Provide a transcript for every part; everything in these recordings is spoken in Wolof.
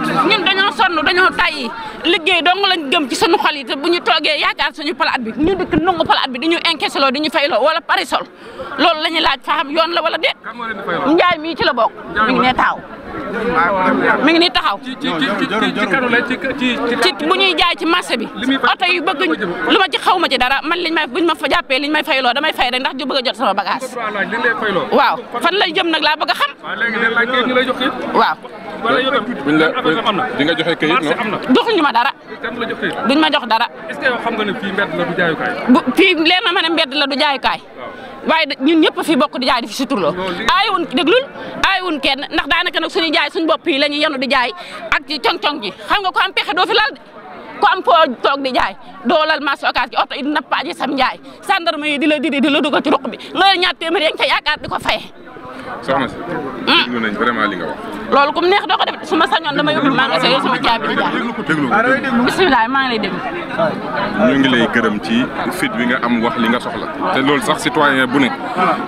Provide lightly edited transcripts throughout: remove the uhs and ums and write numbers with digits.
ñun dañoo sonn dañoo tàyyi liggéey dong lañ gëm ci suñu xol yi te bu ñu toogee yaakaar suñu palaat bi ñu dëkk nangu palaat bi di ñu encaissé loo di ñu fayloo wala parisol loolu la ñuy laaj fa xam yoon la wala déet njaay mii ci la bokk mi ngi nee taxaw mi ngi nii taxaw ci bu ñuy jaay ci marché bi oto yu bëgg lu ma ci xaw ma ci dara man liñ may buñ ma fa jàppee liñ may fayloo damay fay rek ndax ju bëgg a jot sama bagage waaw fan lay jëm nag laa bëgg a xam waaw buñ la di nga joxe kayit non joxuñu ma dara duñ ma jox dara est-ce que yow xam nga ne fii mbedd la du jaayukaay fii leer na ma ne mbedd la du jaayukaay waaye ñun ñëpp fi bokk di jaay di fi suturloo aayuwun déglul aayuwun kenn ndax daanaka nag suñuy jaay suñu bopp yi la ñuy yenu di jaay ak ci cong-cong ji xam nga ko am pexe doo fi lal de ko am foo toog di jaay doo lal marché Ocass gi oto yi dina paaje sam njaay gendarme yi di la didi di la dugal ci ruq bi nga leen ñaar téeméer yaa ngi ca yaakaar di ko faye soxna si déglu nañ vraiment li nga wax loolu kum neex doo ko def su ma sañoon dama yóbbu maa nga sa yow sama caabi di jaay bisimilah maa ngi lay déglu ñu ngi lay gërëm ci fit bi nga am wax li nga soxla te loolu sax citoyen bu ne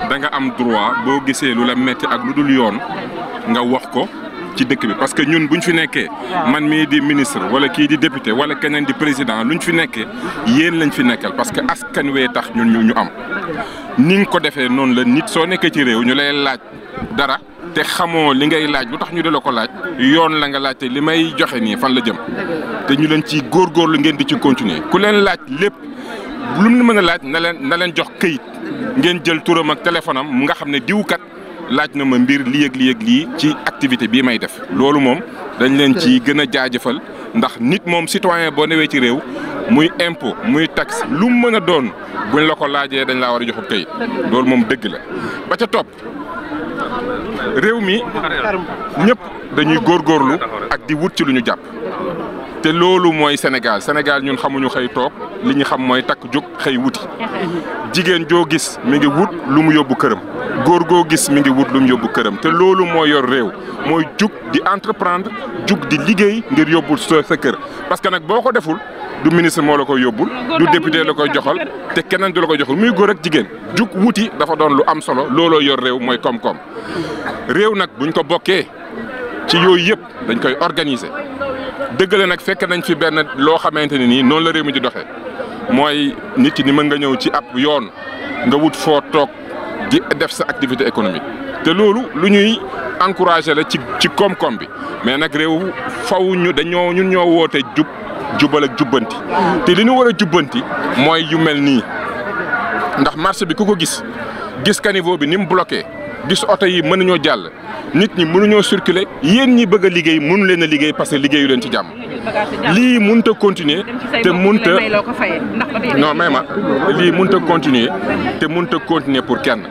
da nga am droit boo gisee lu la metti ak lu dul yoon nga wax ko ci dëkk bi parce que ñun buñ fi nekkee man mii di ministre wala kii di député wala keneen di président luñ fi nekkee yéen lañ fi nekkal parce que askan wee tax ñun ñu am ni nga ko defee noonu la nit soo nekkee ci réew ñu lay laaj dara te xamoo li ngay laaj lu tax ñu de la ko laaj yoon la nga laaj te li may joxe nii fan la jëm te ñu leen ci góorgóorlu ngeen di ci continuer ku leen laaj lépp lu mu mën a laaj na leen jox këyit ngeen jël turam ak téléphone am nga xam ne diwkat laaj na ma mbir lii ak lii ak lii ci activité bii may def loolu moom dañ leen ci gën a jaajëfal ndax nit moom citoyen boo newee ci réew muy impôt muy taxe lu mu mën a doon buñ la ko laajee dañ laa war a jox këyit loolu moom dëgg la ba ca topp réew mi ñëpp dañuy góorgóorlu ak di wut ci lu ñu jàpp te loolu mooy Sénégal ñun xamuñu xëy toog li ñu xam mooy takk jóg xëy wuti jigéen joo gis mi ngi wut lu mu yóbbu këram góor goo gis mi ngi wut lu mu yóbbu këram te loolu moo yor réew mooy jug di entreprendre jug di liggéey ngir yóbbul sa kër parce que nag boo ko deful du ministre moo la koy yóbbul du député la koy joxal te keneen du la koy joxal muy góor ak jigéen jug wuti dafa doon lu am solo looloo yor réew mooy koom-koom réew nag buñ ko bokkee ci yooyu yëpp dañ koy organiser dëgg la nag fekk nañ fi benn loo xamante ne nii noonu la réew mi di doxee mooy nit ki ni mën nga ñëw ci ab yoon nga wut foo toog di def sa activité économique te loolu lu ñuy encourager la ci koom-koom bi mais nag réew faw ñun ñoo woote jubal ak jubbanti te li ñu war a jubbanti mooy yu mel nii ndax marché bi ku ko gis caniveau bi ni mu bloqué gis oto yi mënuñoo jàll nit ñi mënuñoo circuler yéen ñi bëgg a liggéey mënu leen a liggéey parce que liggéeyu leen ci jàmm lii mënut a continuer te mënut a non may ma lii mënut a continuer te mënut a continuer pour kenn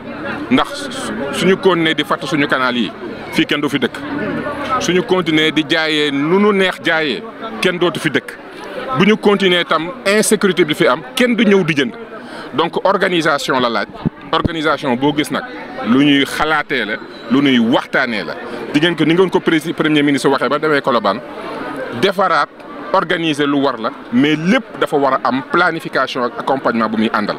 ndax suñu continuer di fatt suñu canal yi fii kenn du fi dëkk suñu continuer di jaayee nu nu neex jaayee kenn dootu fi dëkk bu ñu continuer tam insécurité bi fi am kenn du ñëw di jënd donc organisation la laaj organisation boo gis nag lu ñuy xalaatee la lu ñuy waxtaanee la di ngeen ko ni ngeen ko premier ministre waxee ba demee Colobane defaraat organiser lu war la mais lépp dafa war a am planification ak accompagnement bu muy àndal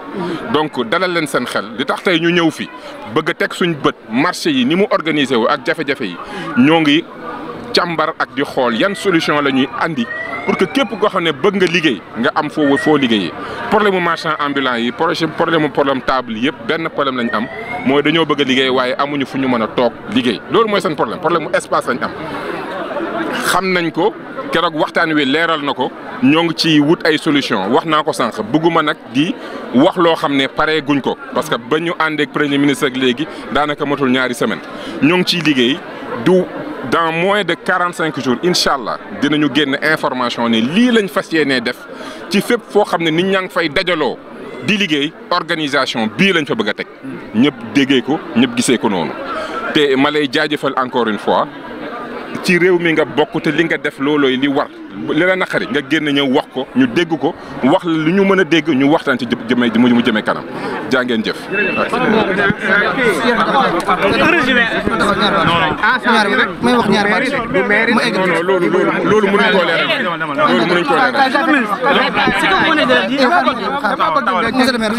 donc dalal leen seen xel li tax tey ñu ñëw fi bëgg a teg suñ bët marché yi ni mu organiser wu ak jafe-jafe yi ñoo ngi càmbar ak di xool yan solution la ñuy andi pour que képp koo xam ne bëgg nga liggéey nga am foo liggéeyee problème mu marchand ambulant yi problème table yëpp benn problème lañ am mooy dañoo bëgg a liggéey waaye amuñu fu ñu mën a toog liggéey loolu mooy seen problème mu espace lañ am xam nañ ko keroog waxtaan wi leeral na ko ñoo ngi ci wut ay solution wax naa ko sànq bëgguma nag di wax loo xam ne pare guñ ko parce que ba ñu ànd ak premier ministre ak léegi daanaka matul ñaari semaine ñoo ngi ciy liggéey dans moins de 45 jours incha allah dinañu génn information ne lii lañ fas yéenee def ci fépp foo xam ne nit ñaa ngi fay dajaloo di liggéey organisation bii lañ fa bëgg a teg ñëpp déggee ko ñëpp gisee ko noonu te ma lay jaajëfal encore une fois ci réew mi nga bokk te li nga def loolooy li war li la naqari nga génn ñëw wax ko ñu dégg ko wax la lu ñu mën a dégg ñu waxtaan ci mu jëmee kanam jaa ngeen jëf. loolu mënuñ koo leeral loolu mënuñ koo leeral. monsieur le maire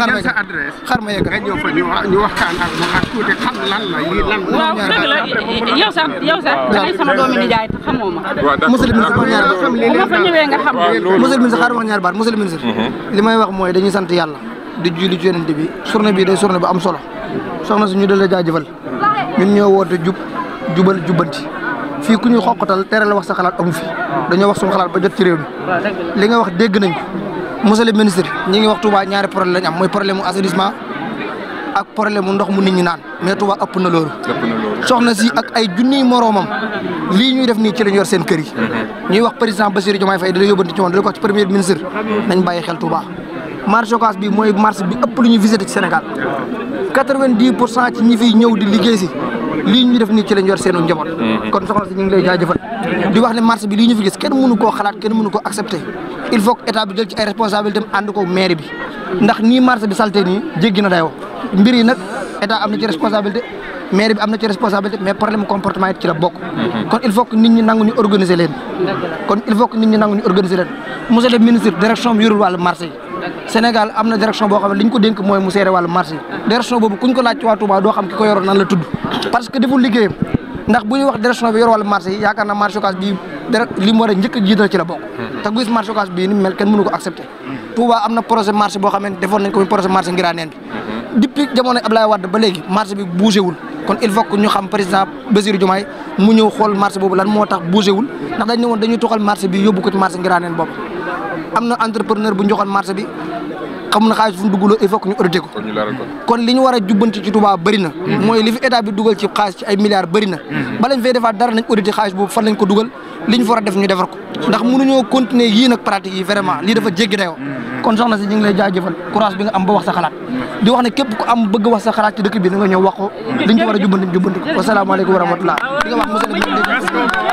xaar ma yegg rek ñëw fa ñu waxtaan ak tuuti xam lan la yi lan. waaw dëgg la yow sax da ngay sama doomi nijaay te xamoo ma. monsieur le ministre wax ñaari baat bu ma fa ñëwee nga xam. monsieur le ministre xaaral wax ñaari baat monsieur le ministre li may wax mooy dañuy sant yàlla di julli ci yonent bi journée bi day journée bu am solo soxna si ñu dal la jaajëfal ñun ñoo woote jubal jubbanti fii ku ñu xoqatal tere la wax sa xalaat amu fi dañoo wax suñu xalaat ba jot ci réew mi li nga wax dégg nañ ko monsieur le ministre ñi ngi wax Touba ñaari problème lañ am mooy problème mu assainissement ak problème mu ndox mu nit ñi naan mais Touba ëpp na loolu soxna si ak ay junniy moroomam lii ñuy def nii ci lañ yor seen kër yi ñuy wax président Bassirou Diomaye Faye da la yóbbante ci moom da la ko wax ci premier ministre nañ bàyyi xel Touba marché Ocass bi mooy marché bi ëpp lu ñu visité ci Sénégal 90% ci ñi fiy ñëw di liggéey si lii ñu def nii ci lañ yor seenu njaboot kon soxna si ñu ngi lay jaajëfal di wax ne marché bi lii ñu fi gis kenn mënu koo xalaat kenn mënu koo accepté il faut que état bi jël ci ay responsabilités ànd ko maire bi ndax nii marché bi salté nii jéggi na dayoo mbir yi nag état am na ci responsabilité maire bi am na ci responsabilité mais problème comportement it ci la bokk kon il faut que nit ñi nangu ñu organiser leen monsieur le ministre direction bi yorul wàllu marché yi Sénégal am na direction boo xam ne li ñu ko dénk mooy mu seere wàllu marché yi direction boobu kuñ ko laaj ci waa Touba doo xam ki ko yoroon nan la tudd parce que deful liggéeyam ndax bu ñuy wax direction bi yor wàllu marché yi yaakaar naa marché Ocass bii li mu war a njëkk a jiital ci la bokk te gis marché Ocass bii ni mu mel kenn mënu ko accepté Touba am na projet marché boo xam ne defoon nañ ko projet marché Ngiraneen bi depuis jamono Abdoulaye Wade ba léegi marché bi bougé wul kon il faut que ñu xam président Bassirou Diomaye mu ñëw xool marché boobu lan moo tax bougé wul ndax dañ ne woon dañuy toxal marché bi yóbbu ko ci marché Ngiraneen boobu am na entrepreneur bu ñu joxoon marché bi xam na xaalis fu mu duggaloo il faut que ñu audité ko kon li ñu war a jubbanti ci Touba bëri na mooy li fi état bi dugal ci xaalis ci ay milliards bëri na bala ñu fay defaat dara nañ audité xaalis boobu fan lañ ko dugal li ñu fa war a def ñu defar ko ndax mënuñoo continuer yii nag pratique yi vraiment lii dafa jéggi dayoo kon soxna si ñu ngi lay jaajëfal courage bi nga am ba wax sa xalaat di wax ne képp ku am bëgg wax sa xalaat ci dëkk bi na nga ñëw wax ko liñ ci war a jubbanti ko wasalaamaaleykum wa rahmatullah di nga wax monsieur le